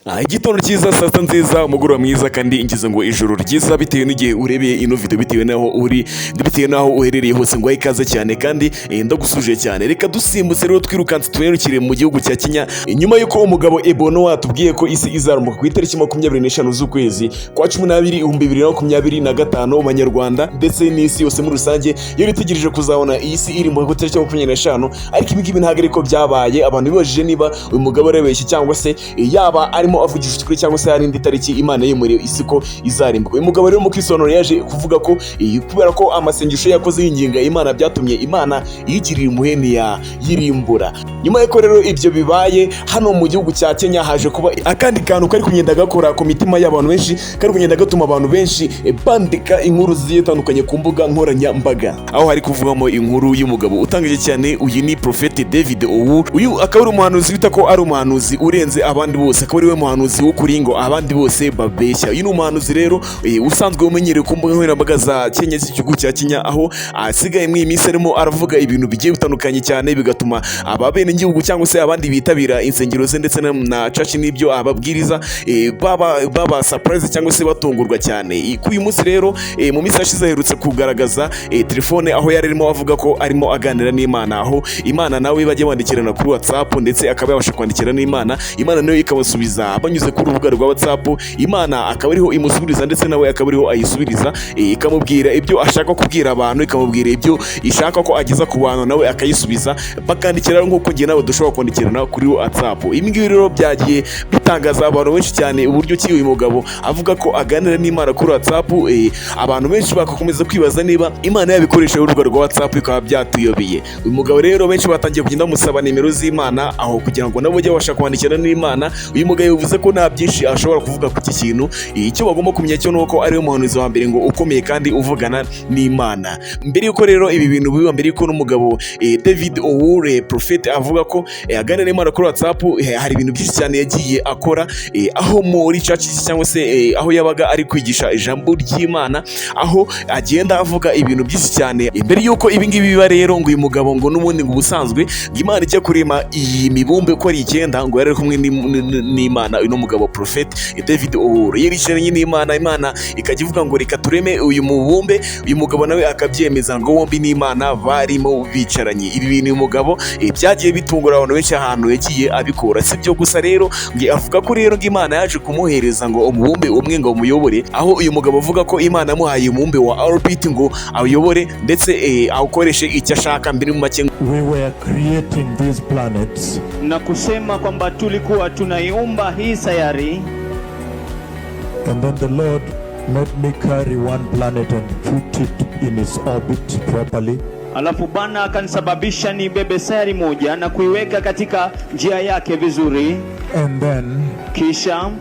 Igitondo cyiza, saa sita nziza, umugoroba mwiza, kandi ngize ngo ijoro ryiza, bitewe n'igihe urebeye ino video, bitewe n'aho uri, bitewe n'aho uherereye hose. Ngo ikaze cyane kandi ndagusuje cyane. Reka dusimbutse rero, twirukanse tunyarukire mu gihugu cya Kenya, nyuma y'uko umugabo Ebono atubwiye ko isi izarimbuka ku itariki 25 z'ukwezi kwa 12 2025. Abanyarwanda ndetse n'isi yose muri rusange yari itegereje kuzabona iyi si iri ku itariki 25, ariko ibi ngibi ntabwo ariko byabaye. Abantu bibajije niba uyu mugabo arabeshye, cyangwa se yaba arimo avugisha ukuri, cyangwa se hari indi tariki Imana yimuriye isi ko izarimbuka. Uyu mugabo rero mu kwisobanura yaje kuvuga ko kubera ko amasengesho yakoze yinginga Imana, byatumye Imana yigirira impuhwe ntiyayirimbura. Nyuma y'uko rero ibyo bibaye, hano mu gihugu cya Kenya haje kuba akandi kantu kari kugenda gakora ku mitima y'abantu benshi, kari kugenda gatuma abantu benshi bandika inkuru zigiye zitandukanye ku mbuga nkoranyambaga, aho hari kuvugamo inkuru y'umugabo utangaje cyane. Uyu ni Prophet David Owuor. Uyu akaba ari umuhanuzi wita ko ari umuhanuzi urenze abandi bose, akaba ari we muhanuzi w'ukuri ngo abandi bose babeshya. Uyu ni umuhanuzi rero usanzwe umenyerewe ku mbuga nkoranyambaga za Kenya, z'igihugu cya Kenya, aho asigaye muri iyi minsi arimo aravuga ibintu bigiye bitandukanye cyane, bigatuma aba benegihugu cyangwa se abandi bitabira insengero ze ndetse na church n'ibyo ababwiriza baba surprise cyangwa se batungurwa cyane. Kuri uyu munsi rero, mu minsi yashize aherutse kugaragaza telefone aho yari arimo avuga ko arimo aganira n'Imana, aho Imana nawe bajya bandikirana kuri WhatsApp, ndetse akaba yabasha kwandikira n'Imana, Imana nayo ikabasubiza banyuze ku rubuga rwa WhatsApp. Imana akaba ariho imusubiriza, ndetse nawe akaba ariho ayisubiriza, ikamubwira ibyo ashaka kubwira abantu, ikamubwira ibyo ishaka ko ageza ku bantu, nawe akayisubiza, bakandikira nk'uko njye nawe dushobora kwandikirana kuri WhatsApp. Ibi ngibi rero byagiye bitangaza abantu benshi cyane, uburyo ki uyu mugabo avuga ko aganira n'Imana kuri WhatsApp. Abantu benshi bagakomeza kwibaza niba Imana yabikoresha urubuga rwa WhatsApp, bikaba byatuyobeye. Uyu mugabo rero benshi batangiye kugenda bamusaba nimero z'Imana, aho kugira ngo nabo bajye babasha kwandikirana n'Imana. Uyu mugabo yavuze ko nta byinshi ashobora kuvuga ku iki kintu. Icyo bagomba kumenya cyo nuko ari we muhanuzi wa mbere ngo ukomeye kandi uvugana n'Imana. Mbere yuko rero ibi bintu biba, mbere yuko n'umugabo David Owuor Prophet avuga ko aganira n'Imana kuri WhatsApp, hari ibintu byinshi cyane yagiye akora, aho muri church cyangwa se aho yabaga ari kwigisha ijambo ry'Imana, aho agenda avuga ibintu byinshi cyane. Mbere yuko ibi ngibi biba rero, ngo uyu mugabo ngo n'ubundi ngo ubusanzwe ngo Imana ijya kurema iyi mibumbe uko ari icyenda, ngo yari ari kumwe n'Imana. Uyu mugabo Prophet David Owuor yaricaranye n'Imana, Imana ikajya ivuga ngo reka tureme uyu mubumbe, uyu mugabo nawe akabyemeza, ngo bombi n'Imana barimo bicaranye. Ibi bintu uyu mugabo byagiye bitungura abantu benshi ahantu yagiye abikura. Si ibyo gusa rero, ngo avuga ko rero ngo Imana yaje kumuhereza ngo umubumbe umwe ngo umuyobore, aho uyu mugabo avuga ko Imana yamuhaye umubumbe wa orbit ngo awuyobore, ndetse awukoreshe icyo ashaka mbere mu make. We were creating these planets, na kusema kwamba tulikuwa tunaiumba hii sayari, and then the Lord made me carry one planet and put it in its orbit properly. Alafu Bwana akanisababisha nibebe sayari moja na kuiweka katika njia yake vizuri. And then, Kisha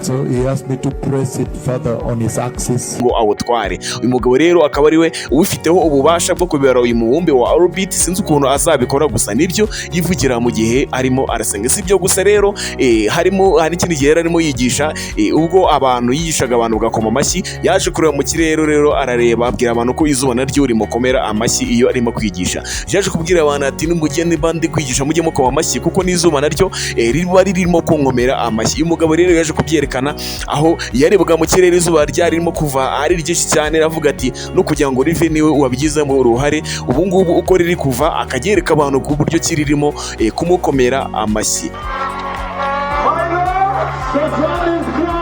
so he asked me to press it further on its axis. Ngo awutware. Uyu mugabo rero akaba ari we ubifiteho ububasha bwo kubera uyu mubumbe wa orbit. Sinzi ukuntu azabikora, gusa nibyo yivugira mu gihe arimo arasenga. Si ibyo gusa rero, harimo hari n'ikindi gihe yari arimo yigisha, ubwo abantu yigishaga abantu bagakoma amashyi, yaje kureba mu kirere rero, arareba, abwira abantu ko izuba naryo rimukomera amashyi iyo arimo kwigisha. Yaje kubwira abantu ati nimujye niba ndi kwigisha mujye mukoma amashyi, kuko n'izuba naryo riba ririmo kunkomera amashyi. Uyu mugabo rero yaje kubyerekana aho yarebaga mu kirere, izuba ryari ririmo kuva ari ryinshi cyane, aravuga ati no kugira ngo rive niwe wabigizemo uruhare. Ubu ngubu uko riri kuva, akagereka abantu ku buryo ki ririmo kumukomera amashyi. The sun is clapping.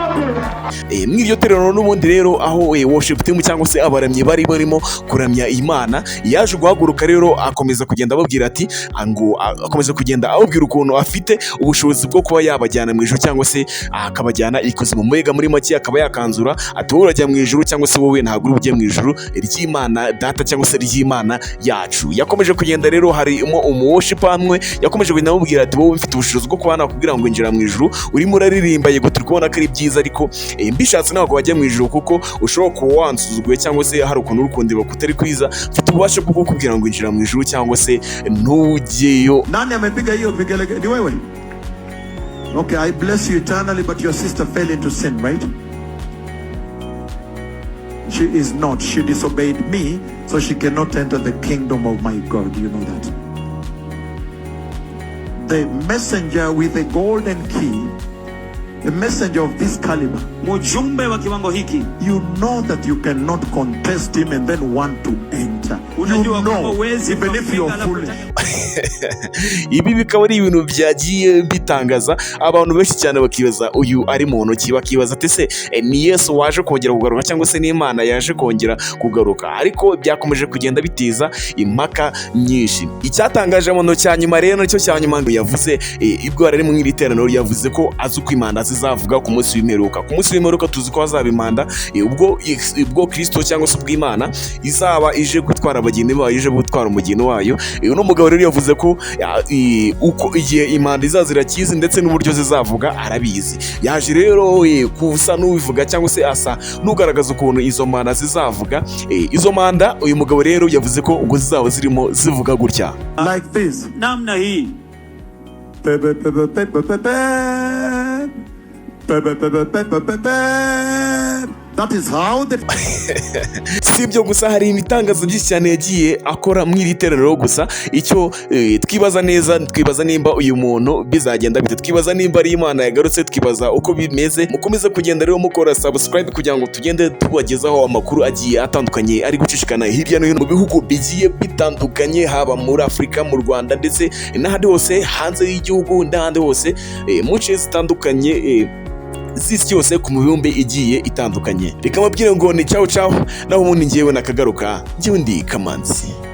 Muri iryo teraniro n'ubundi rero, aho worship team cyangwa se abaramyi bari barimo kuramya Imana, yaje guhaguruka rero, akomeza kugenda ababwira ati ngo akomeza kugenda ababwira ukuntu afite ubushobozi bwo kuba yabajyana mu ijuru cyangwa se akabajyana ikuzimu. Mbega muri make akaba yakanzura ati wowe urajya mu ijuru cyangwa se wowe ntabwo uri bujye mu ijuru ry'Imana Data cyangwa se ry'Imana yacu. Yakomeje kugenda rero, harimo umuworship amwe yakomeje kugenda amubwira ati wowe mfite ubushobozi bwo kuba nakubwira ngo injira mu ijuru, urimo uraririmba, yego turi kubona ko ari byiza, ariko mbishatse ntabwo wajya mu ijuru, kuko ushobora kuba wansuzuguye cyangwa se hari ukuntu uri kundeba kutari kwiza. Mfite ububasha bwo kukubwira ngo injira mu ijuru cyangwa se ntujyeyo. Nani amepiga hiyo vigelegele? Ni wewe? Okay, I bless you eternally, but your sister fell into sin, right? She is not. She disobeyed me, so she cannot enter the kingdom of my God. You know that. The messenger with a golden key A messenger of this caliber, Mjumbe wa kiwango hiki, you know that you cannot contest him and then want to enter. You unajua kwamba know, huwezi even if ukampinga you're alafu foolish. Ibi bikaba ari ibintu byagiye bitangaza abantu benshi cyane, bakibaza uyu ari mu ntoki, bakibaza ati: "Se ni Yesu waje kongera kugaruka cyangwa se ni Imana yaje kongera kugaruka?" Ariko byakomeje kugenda bitiza impaka nyinshi. Icyatangaje abantu cya nyuma rero, nicyo cya nyuma ngo yavuze, ubwo yari ari mu iri teraniro, yavuze ko azi uko impanda zizavuga ku munsi w'imperuka. Ku munsi w'imperuka tuzi ko hazaba impanda, ubwo Kristo cyangwa se ubw'Imana izaba ije gutwara abageni bayo, ije gutwara umugeni wayo. Uno mugabo rero yavuze ko uko igihe impanda izazira akizi, ndetse n'uburyo zizavuga arabizi. Yaje rero kusa n'ubivuga cyangwa se asa n'ugaragaza ukuntu izo mpanda zizavuga. Izo mpanda uyu mugabo rero yavuze ko ubwo zizaba zirimo zivuga gutya. Like this. Namna hii. Pe, pe, pe, pe, pe, pe, pe, pe. Pe, pe, pe, pe, pe, pe, pe, pe. That is how the Si ibyo gusa, hari ibitangazo byinshi cyane yagiye akora mu iri teraniro. Gusa icyo twibaza neza, twibaza nimba uyu muntu bizagenda bite, twibaza nimba ari Imana yagarutse, twibaza uko bimeze. Mukomeze kugenda rero mukora subscribe kugira ngo tugende tubagezaho amakuru agiye atandukanye ari gucishikana hirya no hino mu bihugu bigiye bitandukanye, haba muri Afurika, mu Rwanda ndetse n'ahandi hose hanze y'igihugu, n'ahandi hose mu nce zitandukanye z'isi yose, ku mibumbe igiye itandukanye. Reka mbabwire ngo ni ciao ciao, naho ubundi ngewe nakagaruka. Njyewe ndi Kamanzi.